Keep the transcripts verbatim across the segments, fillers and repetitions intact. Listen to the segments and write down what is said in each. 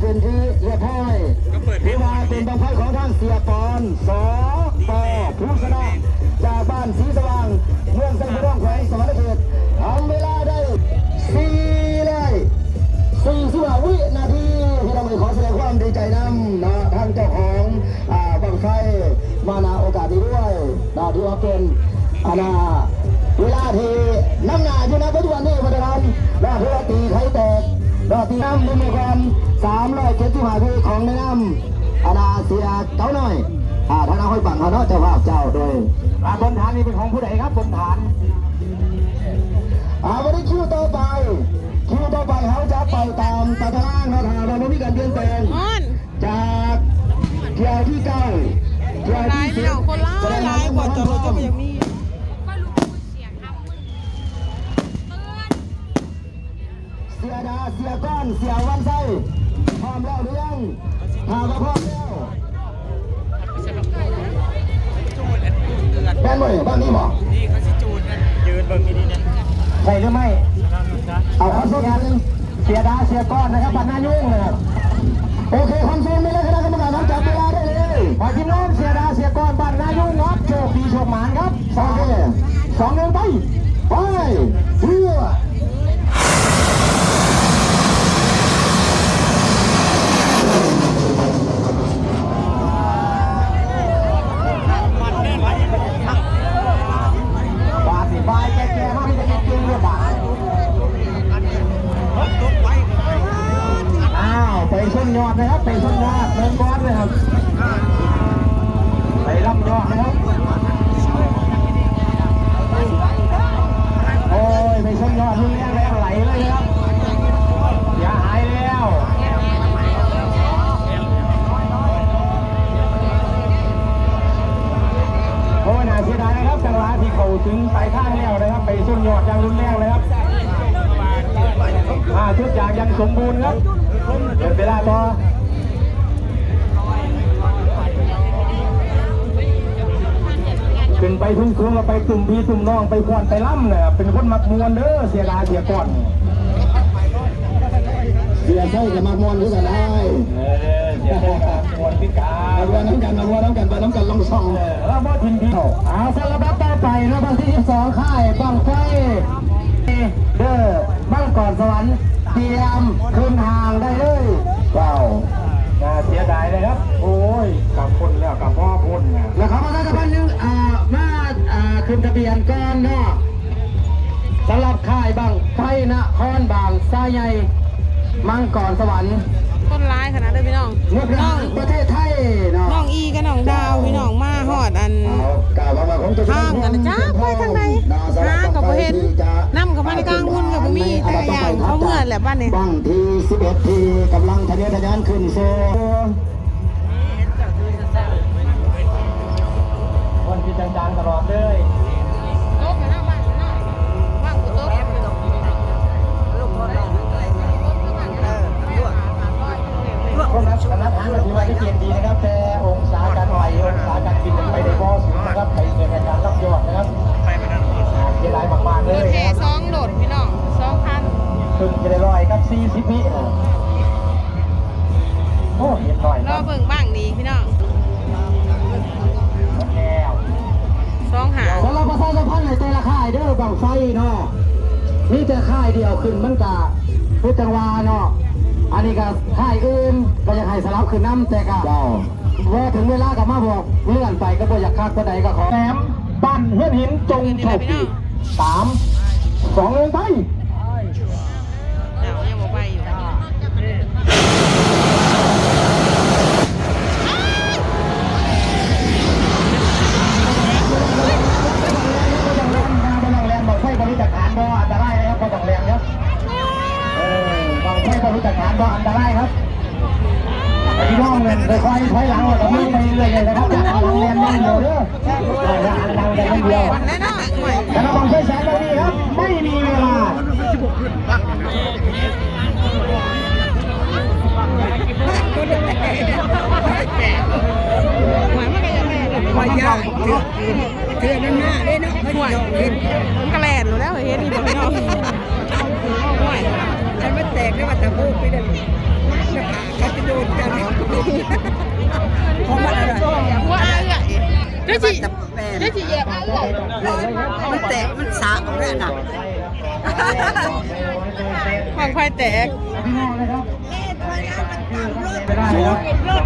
เป็นที่เรียบร้อย ถือว่าเป็นบั้งไฟของทางเสียปอน สป ผู้ชนะ จากบ้านศรีสว่าง เมืองไซภูทอง แขวงสะหวันนเขต ทำเวลาได้ สี่ร้อยสี่สิบห้า วินาที พี่น้องเอ๋ย ขอแสดงความดีใจนำเนาะ ทางเจ้าของ อ่า บั้งไฟ มาณโอกาสนี้ด้วยเนาะ ถือว่าเป็น อันน่ะ เวลาที่นำหน้าอยู่ในปัจจุบันนี้ มาตรฐานเนาะ ถือว่าตีไข่แตกเนาะ ตีน้ำในเมื่อก่อน สามร้อยเจ็ดสิบห้า วิของในน้ำ อันน่ะ เสียเก๋าน้อย อ่า ธนาห้อยบังเขาเนาะ เจ้าภาพเจ้าโดย อ่า บนฐานนี่เป็นของผู้ใดครับ บนฐาน อ่า วันนี้คิวต่อไป คิวต่อไปเขาจะไปตามตารางเนาะ ถ้าเราไม่มีการเปลี่ยนแปลง จากเที่ยวที่เก้า เที่ยวที่สิบ คนร้ายหลายกว่าจอดรถก็ยังมี เสียดา เสียก้อน เสียวันไส้ พร้อมแล้วหรือยัง ถ้าว่าพร้อมแล้ว แม่นบ่นี่ บ้านนี้บ่ นี่เขาสิจูดกัน ยืนเบิ่งดีๆเนี่ย ใช่หรือไม่ เอาเข้าสู้กัน เสียดา เสียก้อนนะครับ บ้านนายุ่งนะครับ โอเค คอนเฟิร์มไปเลย คณะกรรมการครับ จับเวลาได้เลย ฝ่ายทีมงาน เสียดา เสียก้อน บ้านนายุ่งครับ โชคดีโชคหมานครับ สอง โอเค สอง หนึ่ง ไป ไป เพื่อ บาดนี่บายแก่ๆมามีแต่เก่งๆเลยบาด อ้าว ไปส้นยอดนะครับ ไปส้นยอด เริ่มก่อนเลยครับ ไปล่ำยอดนะครับ โอ้ย ไปส้นยอด รุนแรงแรงไหลเลยนะครับ เสียหายแล้ว โอ้ย น่าเสียดายนะครับ จังหวะที่เข้าถึงปลายทางแล้วนะครับ ไปส้นยอดอย่างรุนแรงเลยครับ อ่า ทุกอย่างยังสมบูรณ์ครับ เดินเวลาต่อ ขึ้นไปทุ่งสูงก็ไปตุ่มพี่ตุ่มน้อง ไปฟ้อนไปล่ำนะครับ เป็นคนมักม่วนเด้อ เสียดา เสียก้อน เสียไส้ก็มักม่วนคือกันได้ เออ เสียไส้ก็มักม่วนคือกัน มาม่วนน้ำกัน มาม่วนน้ำกัน ไปน้ำกันลองส่อง เออ แล้วบ่ถิ่นที่ อ่า สำหรับนัดต่อไปเนาะ วันที่สิบสอง ค่ายบั้งไฟ เด้อ มังกรสวรรค์ เตรียมขึ้นห้างได้เลย ว้าว น่าเสียดายเลยครับ โอ้ย กลับพ้นแล้ว กลับพ่อพ้นนะ แล้วเขามาได้กับบ้านนึง อ่า มา อ่า ขึ้นทะเบียนก่อนเนาะ สำหรับค่ายบั้งไฟนครบางทรายใหญ่ มังกรสวรรค์ คนร้ายขนาดเลยพี่น้อง งดงามประเทศไทยเนาะ น้องอีกับน้องดาวพี่น้องมาฮอดอัน เอากล่าวว่าคงจะเป็น ทางกันนะจ๊ะ ไปทางใด หาก็บ่เห็น นำเข้ามาในกลางบุญก็บ่มี แต่อย่างเขาเมือแหละบ้านนี้ บั้งที่สิบเอ็ด ที่กำลังทะเยอทะยานขึ้นสู่ คนที่จางๆตลอดเลย พวกนักสำนักงานก็ถือว่าได้เกณฑ์ดีนะครับ แต่องศาการไหล องศาการบินไปในบ่อสูงนะครับ ไปเกินในการรับยอดนะครับ เสียดายมากๆเลย รถแห่สองรถพี่น้อง สองคัน เพิ่งจะได้ร้อยกับสี่สิบวินะ โอ้ เห็นหน่อย รอเบิ่งบั้งดีพี่น้อง แล้ว สองหา แล้วเราประชาสัมพันธ์ให้แต่ละค่ายเด้อ บั้งไฟเนาะ มีแต่ค่ายเดียวขึ้นมันกะคือจังหวะเนาะ อันนี้ก็ค่ายอื่นก็อยากให้สลับขึ้นนำ แต่ก็ เจ้า พอถึงเวลาก็มาบอกเลื่อนไปก็บ่อยากคักปานใดก็ขอ แหลมบ้านเฮือนหินจงโชคดี สาม สอง หนึ่ง ไป อ้าว ยังบ่ไปอยู่ บ่ต้องแล่นบ่ บ่ต้องแล่น บั้งไฟบ่รู้จักฐานบ่ อันตรายนะครับ บ่ต้องแล่นครับ เออ บั้งไฟบ่รู้จักฐานบ่ อันตรายครับ พี่น้องเนี่ยค่อยๆถอยหลังออกจากมือไปเรื่อยๆนะครับ อย่าเอาหลังแล่นอย่างเดียวเด้อ อย่าหันหลังแต่อย่างเดียว แล้วบั้งไฟแสนบ่มีครับ ไม่มีเวลา หวยมันก็ยังแม่น หวยยาก เถื่อนมันมาเด้เนาะ หวย มันก็แล่นอยู่แล้ว เห็นอยู่บ่พี่น้อง หวย คันมันแตกแล้วว่าตะโพกไปเด้อ หน้าผากเขา บั้งไฟแตก พี่น้องนะครับ ไม่ได้นะครับ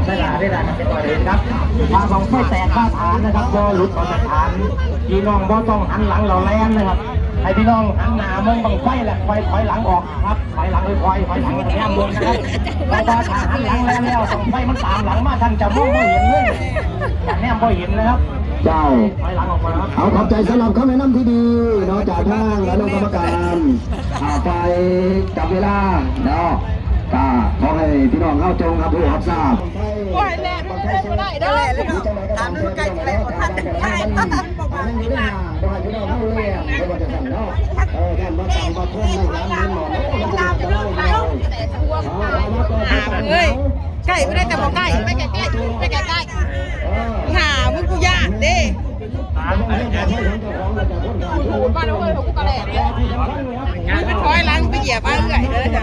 ไม่ได้ครับ มาบั้งไฟแตกมาตรฐานนะครับ บ่หลุดออกจากฐาน พี่น้องบ่ต้องหันหลังเราแล่นนะครับ ให้พี่น้องหันหน้ามองบั้งไฟแหละ ค่อยถอยหลังออกครับ ถอยหลังค่อยๆ ถอยหลังแนมเบิ่งนะครับ เพราะว่าถ้าหันหลังแล้วเนี่ยบั้งไฟมันตามหลังมา ท่านจะมองบ่เห็นเลย จะแนมบ่เห็นนะครับ เจ้า ถอยหลังออกมาครับ เอาขอบใจสำหรับคำแนะนำที่ดีเนาะ จากทางอนุกรรมการ อ่า ฝ่ายจับเวลาเนาะ ก็ขอให้พี่น้องเฮาจงรับรู้รับทราบ โอ้ยแน่ ไม่ได้ ไม่ได้ ไม่ได้ ตามนั้นไกลไปบ่ทัน บ่ให้พี่น้องเฮาเรียน บ่ว่าจะสั่นเนาะ เออ การมาสั่งมาคมในร้านนี้หมอ ตามไปด้วย เอ้ย ใกล้ไม่ได้แต่บ่ใกล้ ไปใกล้ๆ ไปใกล้ๆ หามึงกูย่านเด้ บ้านเราเว้ย กูกะแหลกเนี่ย มึงไปถอยหลังไปเหยียบเอาเอื่อยเลยจ้ะ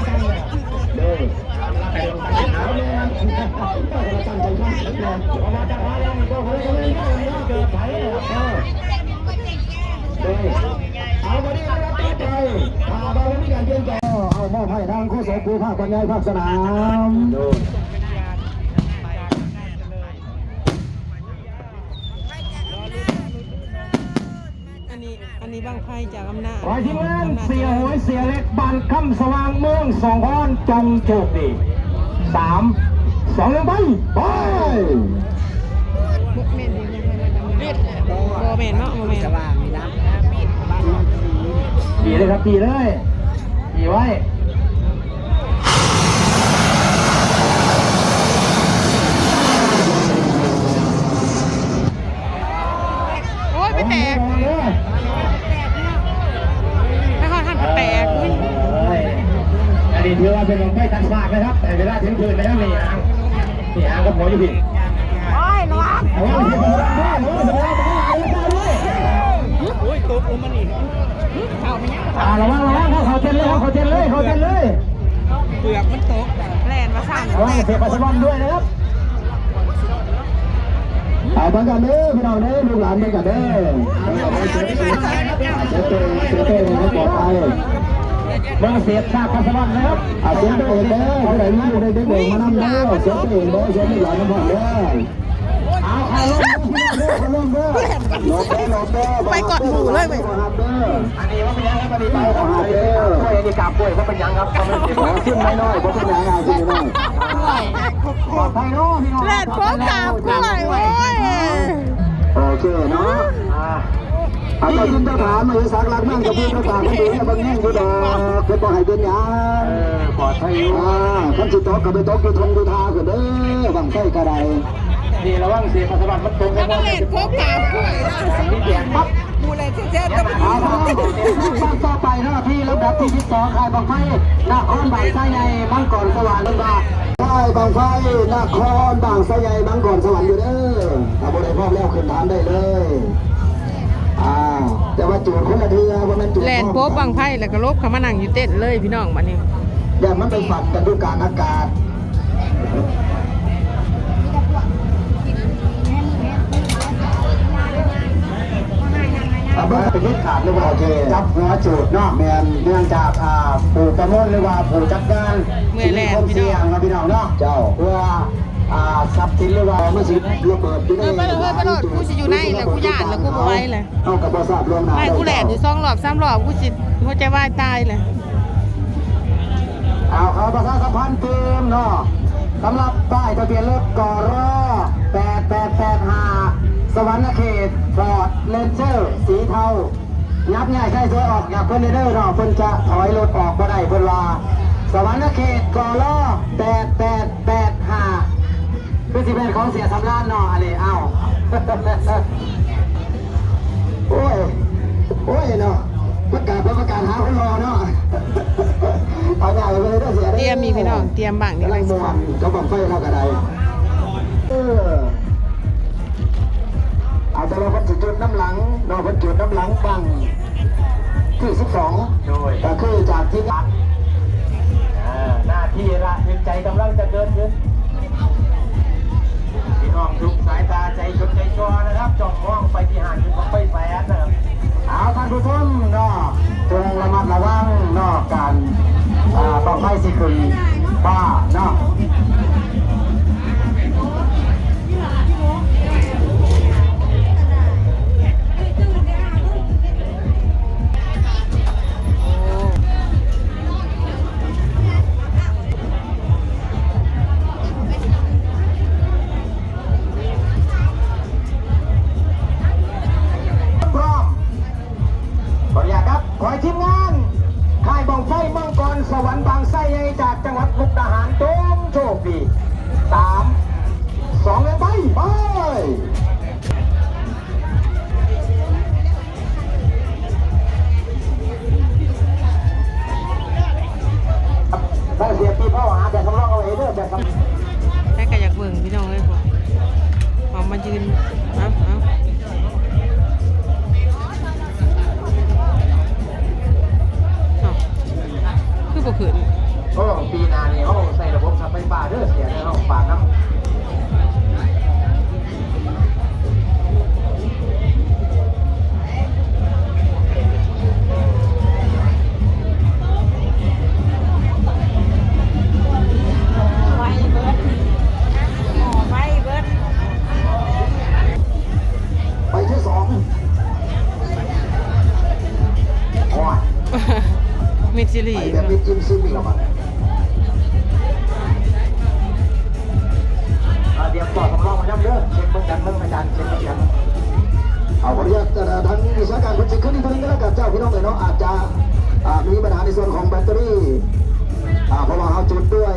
เอามาดีนะครับ ต่อไป ถ้าว่ามีการเปลี่ยนแปลง เอามอบให้ทางครูสอนครูภาคบรรยายภาคสนาม อันนี้ อันนี้บั้งไฟจากอำนาจ ขอให้ทีมงานเสียหวยเสียเล็กบ้านคำสว่างเมืองสองคอนจงโชคดี สาม สอง หนึ่ง ไป ไป บ่แม่นเนาะ บ่แม่น ตีเลยครับ ตีเลย ตีไว้ โอ้ย ไปแตก ไปฮอดหันไปแตก อุ้ย อันนี้ถือว่าเป็นบั้งไฟตัดฟากนะครับ แต่เวลาถึงคืนนะครับ นี่ฮะ นี่ฮะ ก็หมออยู่พี่ โอ้ย ระวัง ระวัง ระวัง ระวัง ระวัง ระวัง ระวัง อ่า ระวัง ระวัง เขาเขาเต้นเลย เขาเขาเต้นเลย เขาเต้นเลย เปลือกมันตก แล่นมาสั่น ระวังเสียงปลาแซลมอนด้วยนะครับ เอาเบิ่งกันเด้อ พี่น้องเด้อ ลูกหลานเบิ่งกันเด้อ เสียเต้ เสียเต้ เสียเต้ ให้ปลอดภัย เบิ่งเสียบซากปลาแซลมอนนะครับ อ่า เสียเต้เด้อ ผู้ใดมีลูกเด็กๆมานำเด้อ เสียเต้เด้อ เสียลูกหลานนำพร้อมเด้อ เอา เอาลงเด้อ พี่น้องเด้อ เอาลงเด้อ หลบเด้อ หลบเด้อ ไปกอดหมู่เลยเว้ย อันนี้ว่าเป็นยังไง อันนี้ไปกอดหมู่เลย กล้วย อันนี้กาบกล้วย ว่าเป็นยังครับ อ๋อ ขึ้นน้อยๆ ว่าเป็นยังไง ขึ้นน้อยๆ ปลอดภัยเนาะพี่น้อง แล่นโค้งกาบกล้วย โอ้ย โอเคเนาะ อ่า อาจารย์ยินดีถามมาสักหลักนั่งกับพี่ประกาศมันอยู่เนี่ยบางแห่งอยู่ดอก คือบ่ให้เป็นหยัง เออ ปลอดภัยอยู่ อ่า คันสิตกก็ไปตกอยู่ทงอยู่ทาก็เด้อ บั้งไฟก็ได้ นี่ระวังเสียงปลาแซลมอนมันตก แล้วก็แล่นโค้งกาบกล้วยนะ มีแดดปั๊บ หมู่แล่นเสียๆ แต่มัน เอาละครับ ต่อไปเนาะ ที่ลำดับที่สิบสอง ค่ายบั้งไฟนครบาลไซใหญ่ มังกรสวรรค์ เพิ่นว่า ค่ายบั้งไฟนครบาลไซใหญ่ มังกรสวรรค์อยู่เด้อ ถ้าบ่ได้พร้อมแล้วขึ้นฐานได้เลย อ่า แต่ว่าจูดคนละเทื่อ บ่แม่นจูด แล่นโป๊บบั้งไฟแล้วก็หลบเข้ามานั่งอยู่เต็นท์เลยพี่น้องบัดนี้ ย่านมันไปฟันกันอยู่กลางอากาศ อ่ะ มันเป็นเหตุการณ์หรือว่า โอเค จับหัวจูดเนาะ แม่น เนื่องจาก อ่า ผู้ประเมินหรือว่าผู้จัดงาน เมื่อยแรง สิมีความเสี่ยงเนาะพี่น้องเนาะ เจ้า เพื่อ อ่า ทรัพย์สินหรือว่ามันสิระเบิดอยู่ใน เออ ไปเลย เฮ้ย ไปโลด กูสิอยู่ในแล้ว กูย้านแล้ว กูบ่ไหวแล้ว เฮาก็บ่ทราบล่วงหน้า ไม่ กูแล่นอยู่สองรอบสามรอบ กูสิหัวใจวายตายเลย เอา ขอประชาสัมพันธ์เติมเนาะ สำหรับป้ายทะเบียนรถ กร แปดแปดแปดห้า สวรรณเขต Ford Ranger สีเทา ยับย้ายใช้สอยออกจากเพิ่นเด้อเนาะ เพิ่นจะถอยรถออกบ่ได้ เพิ่นว่า สวรรณเขต กร แปดแปดแปดห้า คือสิเป็นของเสียสำราญเนาะ อันนี้ เอ้า โอ้ย โอ้ยเนาะ ประกาศ ประกาศหาคนรอเนาะ เอาใหญ่ไปเลยเด้อเสียเด้อ เตรียมมีพี่น้อง เตรียมบั้งนี่ กำลังม่วน เจ้าบั้งไฟเราก็ได้ เออ อาจจะเราเพิ่นสิจุดน้ำหลังเนาะ เพิ่นจุดน้ำหลังบั้งที่สิบสอง โดย ก็คือจากที่ เอ่อ หน้าที่ละ ใจกำลังจะเกิดขึ้น พี่น้องทุกสายตาใจจดใจจ่อนะครับ จ้องมองไปที่หาดจุดบั้งไฟแสนนะครับ เอาท่านผู้ชมเนาะ จงระมัดระวัง บ้าเนาะ พร้อม ขออนุญาตครับ ขอให้ทีมงานค่ายบั้งไฟมังกรสวรรค์บางไทรใหญ่จากจังหวัดมุกดาหาร จงโชคดี สาม สอง หนึ่ง ไป ไป ถ้าเสียปีพ่อหาแบบสำรองเอาไว้เด้อ แบบสำ ใครก็อยากเบิ่งพี่น้องเอ้ย พวกออกมายืน เอ้า เอ้า เอ้า คือบ่ขึ้น โอ้ ปีหน้านี่เฮาใส่ระบบสับไฟฟ้าเด้อ เสียเด้อ เฮาฝากนำ ไฟเบิด หม้อไฟเบิด ไปที่สอง โอ้ย มิดซิลี ไปแบบมิดซิลีอีกแล้วบัดนี้ อ่า เตรียมต่อสำรองไว้นำเด้อ เช็คเบิ่งกันเบิ่งอาจารย์ เช็คเบิ่งกัน เอา ขออนุญาต เอ่อ ทางวิชาการเพิ่นเช็คเครื่องอีกเทื่อนึงก็แล้วกันเจ้าพี่น้องเอ้ยเนาะ อาจจะ อ่า มีปัญหาในส่วนของแบตเตอรี่ อ่า เพราะว่าเฮาจุดด้วย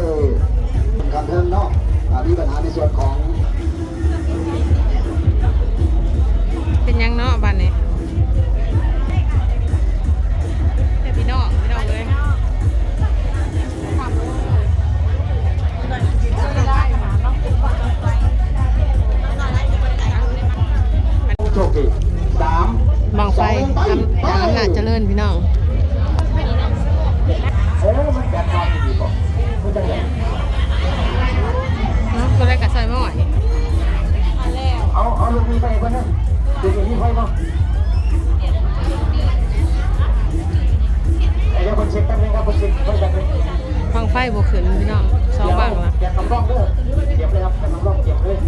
คันเทิงเนาะ อ่า มีปัญหาในส่วนของ เป็นหยังเนาะบัดนี้ เด้อพี่น้อง พี่น้องเอ้ย โชคดี สาม บั้งไฟ สอง หนึ่ง ไป อำ อำนาจเจริญพี่น้อง เออ มันแบบนอนดีบ่ มันจังได๋ เนาะ ตัวใดก็ใส่มาไว้ เอา เอาลูกนี้ไปให้เพิ่นนะ ลูกนี้มีไฟบ่ เดี๋ยวเพิ่นเช็คแป๊บนึงครับ เพิ่นเช็ค เพิ่นแป๊บนึง บั้งไฟบ่ขึ้นพี่น้อง สองบั้งละ เตรียมสำรองเด้อ เตรียมเลยครับ เตรียมสำรอง เตรียมเลย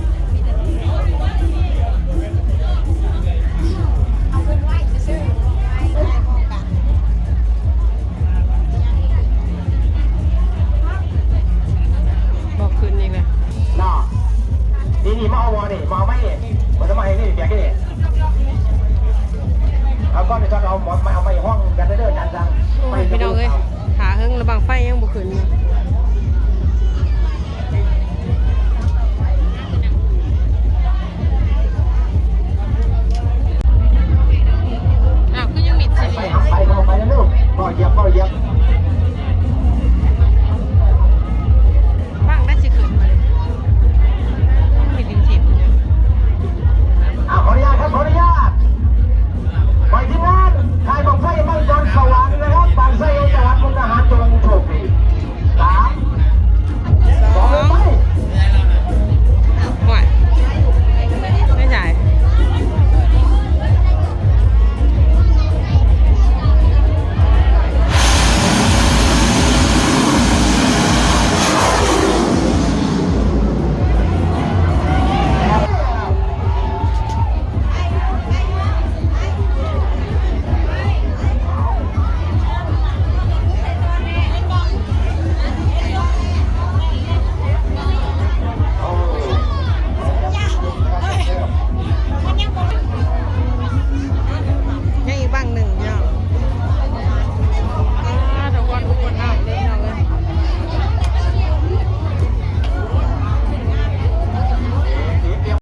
บ่ขึ้นอีกแล้ว เนาะ นี่ นี่ มาเอาบ่นี่ มาเอาไม้นี่ มาทำไมนี่ เปียกนี่ เอาก้อนในช้อน เอาหมอนมา เอาไม้ห้องกันเด้อ อาจารย์สั่ง โอ้ย พี่น้องเอ้ย ถ่าเฮิงแล้วบั้งไฟยังบ่ขึ้นอยู่